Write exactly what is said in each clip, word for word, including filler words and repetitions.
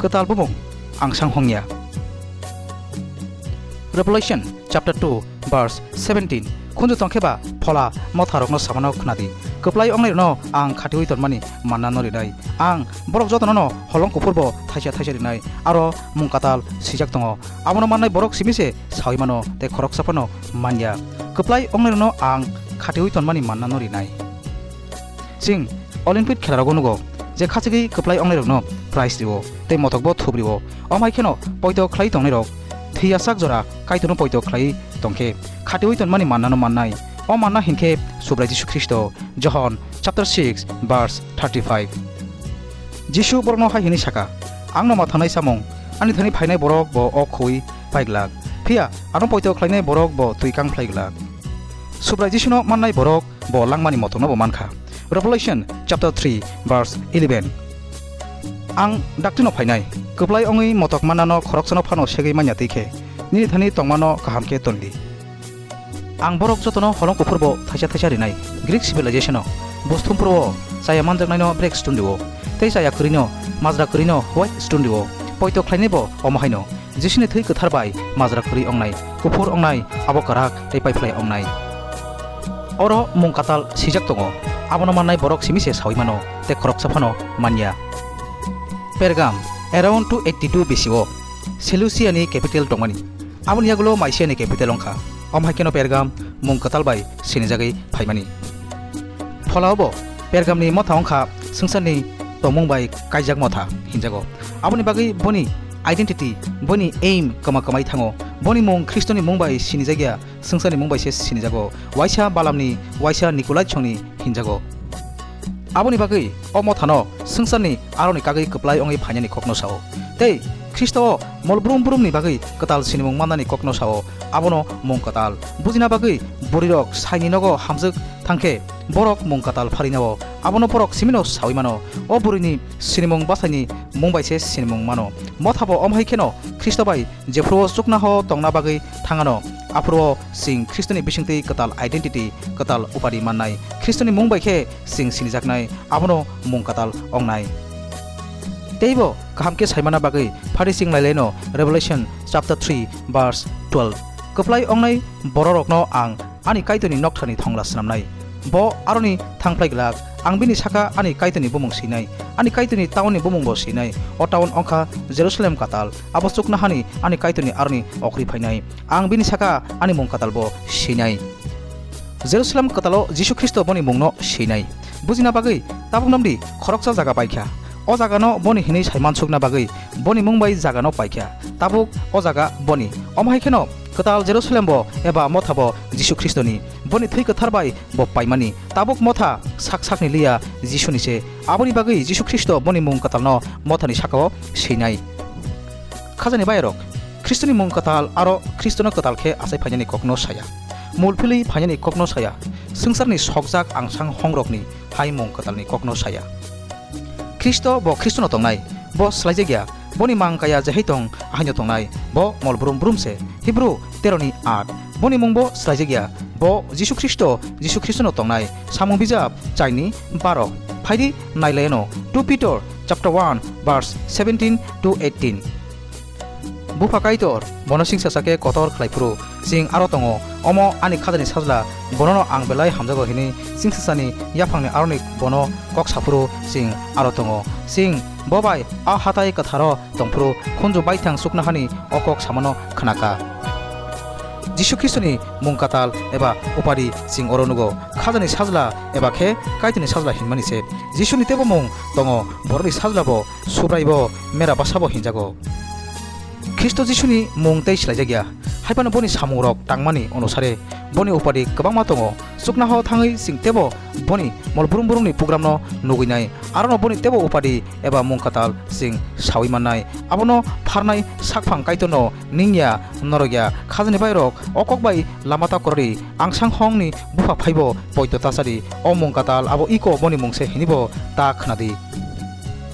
Kwtal bumung angsang hongya. Revelation chapter two verse seventeen. Khunju tongkhe ba phola motharokno samano khnadi. Kwplai ongnairokno ang khatiui tonmani manna no rinai. Ang borok jotono no holong kuphur bo thaisa thaisa rinai. Aro mung kwtal swijak tongo. Abono mannai borok simi se saui mano, tei khoroksa phano manya. Kwplai ongnairokno ang khatiui tonmani manna no rinai. Chwng Olympic khelarogo nugo je khachigwi kwplai ongnairokno prize rio tei motokbo thup rio. Omo hai kheno poito khlai tongnairok thwi yachak jora Kaitorno poito khlai tongkhe khatiui tonmani mannano mannai. O manna hinkhe Subrai Jisu Khristo, Johon chapter six verse thirty-five. Jisu borokno hai hwnwi saka, "Angno ma thangnai samung, ani thani phainai borok bo o khui paiglak, phiya ano poito khlainai borok bo twi kang phlaiglak." Subrai Jisuno mannai borok bo langmani motokno bo mankha. Revelation chapter three verse eleven. Ang daktino phainai, kwplai ongwi motok mannano khoroksano phano segwi manya twi khe, nini thani tongmano kaham khe tondi. Ang borok jotono holong kuphur bo thaisa thaisa rinai. Greek civilization-o bosthumphuru-o chaya manjaknaino black stone rio, tei chaya kwrwino majra kwrwino white stone rio. Poito khlainai bo omo haino. Jisuni thwi kwthar bai majra kwrwi ongnai, kuphur ongnai, abo kwrak tei paiphlai ongnai. Oro mung kwtal swijak tongo, abono mannai borok simi se saui mano, tei khoroksa phano manya. Pergam, around two eighty-two B C o Seleucia ni capital tongmani, aboni yagulo Mysia ni capital wngkha. Omo hai kheno Pergam mung kwtal bai sinijagwi phaimani. Phola obo Pergamni motha wngkha swngcharni tongmung bai kaijak motha hinjago. Aboni bagwi boni identity, boni aim kwma kwmai thango. Boni mung Khristoni mung bai sinijakya, swngcharni mung bai se sinijago. Waisa Balamni, waisa Nikolai songni hinjago. Aboni bagwi o mothano swngcharni aroni kagwi kwplai wngwi phainani kokno sao. Tei Khristo o mol brum brumni bagwi kwtal sinimung mannani kokno sao. Abono mung kwtal. Bujina bagwi bwrwirok saini nogo hamjwk thangkhe borok mung kwtal pharinao. Abono borok simino saui mano. O bwrwini sinimung bwsaini mung bai se sinimung mano. Mothabo omo hai kheno Khristo bai jephuru o chuknoha o tongna bagwi thangano, aphuru o chwng Khristoni bisingtwi kwtal identity, kwtal upadi mannai. Khristoni mung bai khe chwng sinijaknai, abono mung kwtal wngnai. Teibo kaham khe saimana bagwi phari chwng lailaino Revelation chapter three verse twelve. Kwplai wngnai bororokno ang ani Kaitorni nokthani thongla snamnai. Bo aroni thangphlai glak, ang bini saka ani Kaitorni bumung sinai, ani Kaitorni taunni bumungbo sinai. O taun wngkha Jerusalem kwtal, abo chuknohani ani Kaitorni aroni okhri phainai. Ang bini saka ani mung kwtalbo sinai. Jerusalem kwtalo Jisu Khristo boni mungno sinai. Bujina bagwi tabuk nomdi khoroksa jaga paikha. O jagano boni hinwi saimansukna bagwi boni mung bai jagano paikha. Tabuk o jaga boni. Omo hai kheno kwtal Jerusalembo eba mothabo Jisu Khristoni. Boni thwi kwthar bai bo paimani. Tabuk motha sak sakni liya Jisuni se. Aboni bagwi Jisu Khristo boni mung kwtalno mothani sakao sinai. Khajani bayarok, Khristoni mung kwtal aro Khristono kwtal khe achai phainani kokno saya. Mul philwi phainani kokno saya. Swngcharni sokjak angsang hongrokni hai mung kwtalni kokno saya. Khristo bo Khristono tongnai, bo swlaijakya, boni mang kaya jehai tong, ahaino tongnai, bo mol brum brum se. Hibru tero ni aat. Boni mungbo swlaijakya, bo Jisu Khristo, Jisu Khristono tongnai. Samung bijap chaini baro. Phaidi nailaiano two Peter chapter one verse seventeen to eighteen. Bupha Kaitor bono singsa sakhe kotor khlai phuru, chwng aro tongo. Omo ani khajani sajla, bonono ang belai hamjago hwnwi singsa sani yaphangni aroni bono kok saphuru chwng aro tongo. Chwng bo bai a hatai kwtharo tongphuru khunju baithang chuknohani o kok samano khnaka. Jisu Khristoni mung kwtal eba upadi chwng oro nugo. Khajani sajla eba khe Kaitorni sajla hinmani se. Jisuni teibo mung tongo, borokni sajlabo, Subraibo, Mera Basabo hinjago. Khristo Jisuni mung tei swlaijakya, hai phano boni samungrok tangmani onusare boni upadi kwbangma tongo. Chuknoha-o thangwi chwng teibo boni mol brum brumni programno nugwinai, arono boni teibo upadi eba mung kwtal chwng saui mannai. Abono pharnai sakphang Kaitorno ningya, norokya, khajani bairok o kok bai lama ta kwrwi, angsang hongni bupha phaibo poito ta chadi, o mung kwtal abo iko boni mung se hinibo ta khnadi.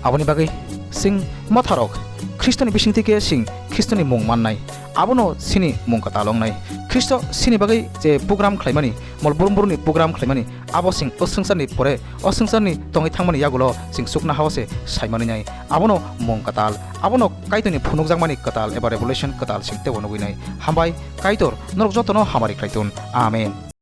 Aboni bagwi chwng motharok Khristoni bisingtwi khe chwng Khristoni mung mannai, abono chini mung kwtal wngnai. Khristo chini bagwi je program khlaimani, mol brum brumni program khlaimani, abo chwng o swngcharni pore, o swngcharni tongwi thangmani yagulo chwng chuknohao se saimanwi nai. Abono mung kwtal, abono Kaitorni phunukjakmani kwtal eba revelation kwtal chwng teibo nugwi nai. Hambai, Kaitor norok jotono hamari khlai tun. Amen.